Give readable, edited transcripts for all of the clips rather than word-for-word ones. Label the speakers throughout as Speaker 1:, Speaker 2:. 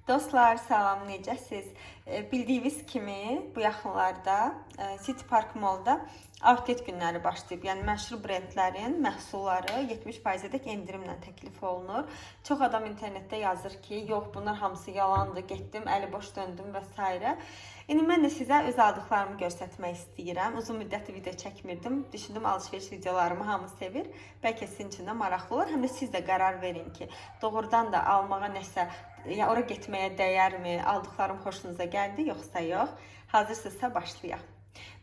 Speaker 1: Dostlar, salam, necəsiz? Bildiyiniz kimi bu yaxınlarda City Park Mall'da outlet günləri başlayıb. Yəni məşhur brendlərin məhsulları 70%-ədək endirimlə təklif olunur. Çox adam internetdə yazır ki, yox, bunlar hamısı yalandır, getdim, əli boş döndüm və s. İndi mən də sizə öz aldıqlarımı göstərmək istəyirəm. Uzun müddətdir video çəkmirdim. Düşündüm alışveriş videolarımı hamı sevir. Bəlkə sizin üçün də maraqlı olar. Həm də siz də qərar verin ki, doğrudan da almağa nəsə, ya ora getməyə dəyərmi? Aldıqlarım xoşunuza gəldi yoxsa yox? Hazırsınızsa başlayaq.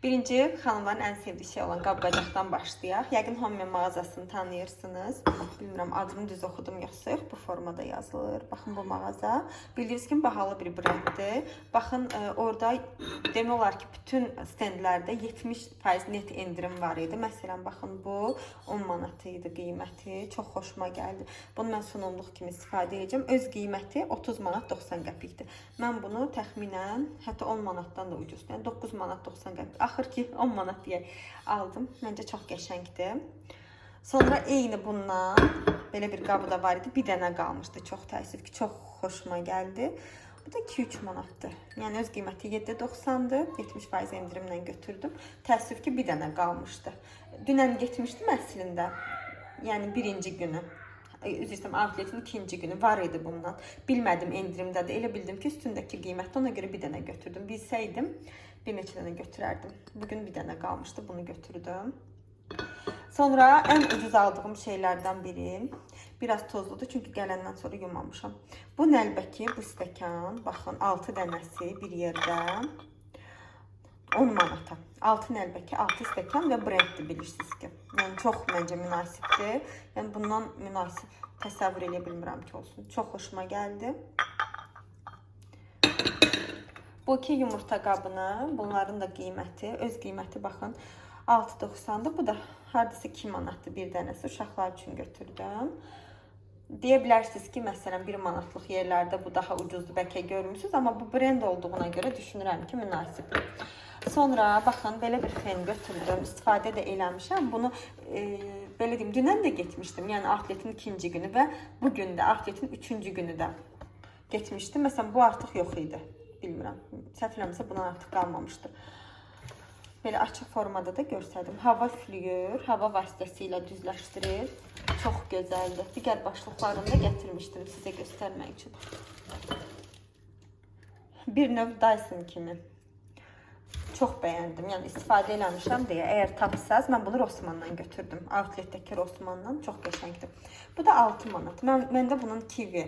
Speaker 1: Birinci, xanımların ən sevdiyi şey olan qab-qacaqdan başlayaq. Yəqin Home mağazasını tanıyırsınız. Bilmirəm adını düz oxudum yoxsa yox. Bu formada yazılır. Baxın bu mağaza. Bildiyiniz kimi bahalı bir brenddir. Baxın orada demək olar ki, bütün stendlərdə 70% net endirim var idi. Məsələn, baxın bu 10 manat idi qiyməti. Çox xoşuma gəldi. Bunu mən sunumluq kimi istifadə edəcəm. Öz qiyməti 30 manat 90 qəpikdir. Mən bunu təxminən hətta 10 manatdan da ucuz, yəni 9 manat 90 qəpik. Axır ki 10 manat deyə aldım. Məncə çox qəşəngdir. Sonra eyni bundan belə bir qabı da var idi. Bir dənə qalmışdı. Çox təəssüf ki, çox xoşuma gəldi. Bu da 2-3 manatdır. Yəni öz qiyməti 7.90-dır. 70% endirimlə götürdüm. Təəssüf ki, bir dənə qalmışdı. Dünən getmişdim əslində. Yəni birinci günü. Üzr istəyirəm, outletin ikinci günü var idi bundan. Bilmədim endirimdədir. Elə bildim ki, üstündəki qiymətdə, ona görə bir dənə götürdüm. Bilsəydim bir neçə dənə götürərdim. Bugün bir dənə qalmışdı, bunu götürdüm. Sonra ən ucuz aldığım şeylərdən biri, biraz tozludur çünki gələndən sonra yumamışam. Bu nəlbəki, bu stəkan, baxın 6 dənəsi bir yerdə 10 manata. 6 nəlbəki, 6 stəkan və brenddir bilirsiniz ki. Yəni çox məncə münasibdir. Yəni bundan münasib təsəvvür eləyə bilmirəm ki olsun. Çox xoşuma gəldi. Bu iki yumurta qabını, bunların da qiyməti, öz qiyməti baxın 6.90-dır. Bu da hardasa 2 manatdır bir dənəsi. Uşaqlar üçün götürdüm. Deyə bilərsiniz ki, məsələn 1 manatlıq yerlərdə bu daha ucuzdur, bəlkə görmüsünüz, amma bu brend olduğuna görə düşünürəm ki, münasibdir. Sonra baxın belə bir fen götürdüm, istifadə də eləmişəm. Bunu belə deyim, dünən də getmişdim. Yəni outletin ikinci günü və bu gün də outletin üçüncü günü də getmişdim. Məsələn bu artıq yox idi. Bilmirəm. Səhv eləmirəmsə bundan artıq qalmamışdı. Belə açıq formada da göstərdim. Hava üflüyür, hava vasitəsilə düzləşdirir. Çox gözəldir. Digər başlıqlarını da gətirmişdim sizə göstərmək üçün. Bir növ Dyson kimi. Çox bəyəndim. Yəni istifadə eləmişəm deyə. Əgər tapsaz, mən bunu Rossmanndan götürdüm. Outletdəki Rossmanndan çox qəşəngdir. Bu da 6 manat. Məndə bunun Kiwi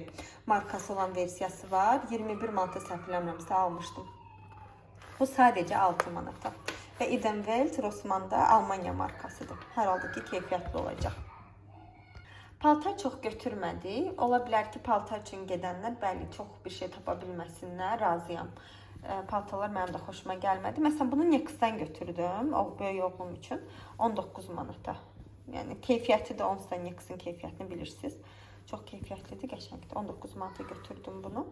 Speaker 1: markası olan versiyası var. 21 manata səhv eləmirəmsə almışdım. Bu sadəcə 6 manata. Və Edenwelt Rossmannda Almanya markasıdır. Hər halda ki, keyfiyyətli olacaq. Paltar çox götürmədik. Ola bilər ki, paltar üçün gedənlər bəli, çox bir şey tapa bilməsinlər, razıyam. Paltarlar mənim də xoşuma gəlmədi. Məsələn, bunu Nextdən götürdüm, o böyük oğlum üçün 19 manata. Yəni keyfiyyəti də onsuz da Next'in keyfiyyətini bilirsiniz. Çox keyfiyyətlidir, qəşəngdir. 19 manata götürdüm bunu.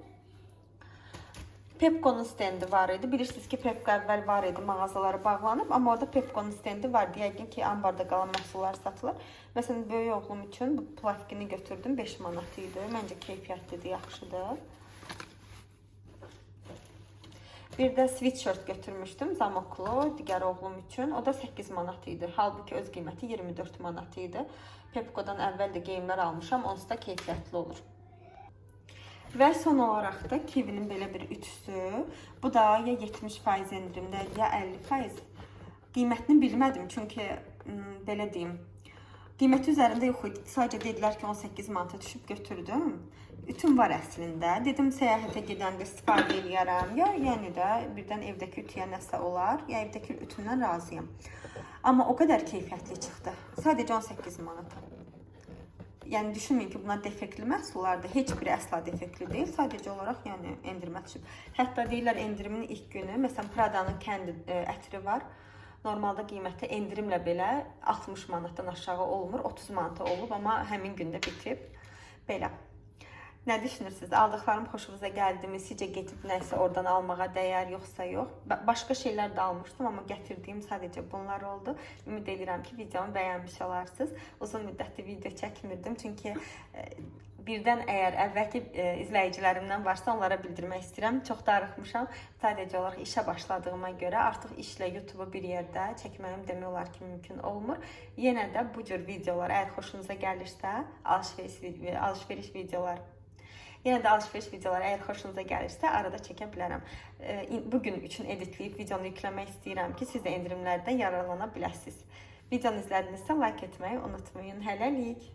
Speaker 1: Pepco'nun stendi var idi. Bilirsiniz ki, Pepco əvvəl var idi, mağazaları bağlanıb, amma orada Pepco'nun stendi vardı. Yəqin ki, ambarda qalan məhsullar satılır. Məsələn, böyük oğlum üçün bu plavkini götürdüm, 5 manat idi. Məncə keyfiyyətlidir, yaxşıdır. Bir də sweatshirt götürmüşdüm, zamoklu, digər oğlum üçün. O da 8 manat idi. Halbuki öz qiyməti 24 manat idi. Pepco'dan əvvəl də geyimlər almışam, onsuz da keyfiyyətli olur. Və son olaraq da Kiwi'nin belə bir ütüsü. Bu da ya 70% endirimdə, ya 50%. Qiymətini bilmədim, çünki belə deyim, qiyməti üzərində yox idi. Sadəcə dedilər ki, 18 manata düşüb götürdüm. Ütüm var əslində. Dedim səyahətə gedəndə istifadə eləyərəm. Ya yəni də birdən evdəki ütüyə nəsə olar, ya evdəki ütümdən razıyam. Amma o qədər keyfiyyətli çıxdı. Sadəcə 18 manata. Yəni düşünməyin ki, bunlar defektli məhsullardır. Heç biri əsla defektli deyil. Sadəcə olaraq yəni endirimə düşüb. Hətta deyirlər endirimin ilk günü, məsələn Prada'nın kəndi ətri var. Normalda qiyməti endirimlə belə 60 manatdan aşağı olmur, 30 manata olub, amma həmin gündə bitib. Belə. Nə düşünürsünüz? Aldıqlarım xoşunuza gəldimi? Sizcə getib nəsə oradan almağa dəyər yoxsa yox? Başqa şeylər də almışdım, amma gətirdiyim sadəcə bunlar oldu. Ümid edirəm ki, videomu bəyənmiş olarsınız. Uzun müddətdir video çəkmirdim, çünki Birdən əgər əvvəlki izləyicilərimdən varsa, onlara bildirmək istəyirəm. Çox darıxmışam. Sadəcə olaraq işə başladığıma görə artıq işlə YouTube-u bir yerdə çəkməyim demək olar ki, mümkün olmur. Yenə də bu cür videolar əgər xoşunuza gəlirsə, alış-veriş videolar. Yenə də alış-veriş videoları əgər xoşunuza gəlirsə, arada çəkə bilərəm. Bu gün üçün editləyib videonu yükləmək istəyirəm ki, siz də endirimlərdən yararlana biləsiniz. Videonu izlədinizsə like etməyi unutmayın. Hələlik.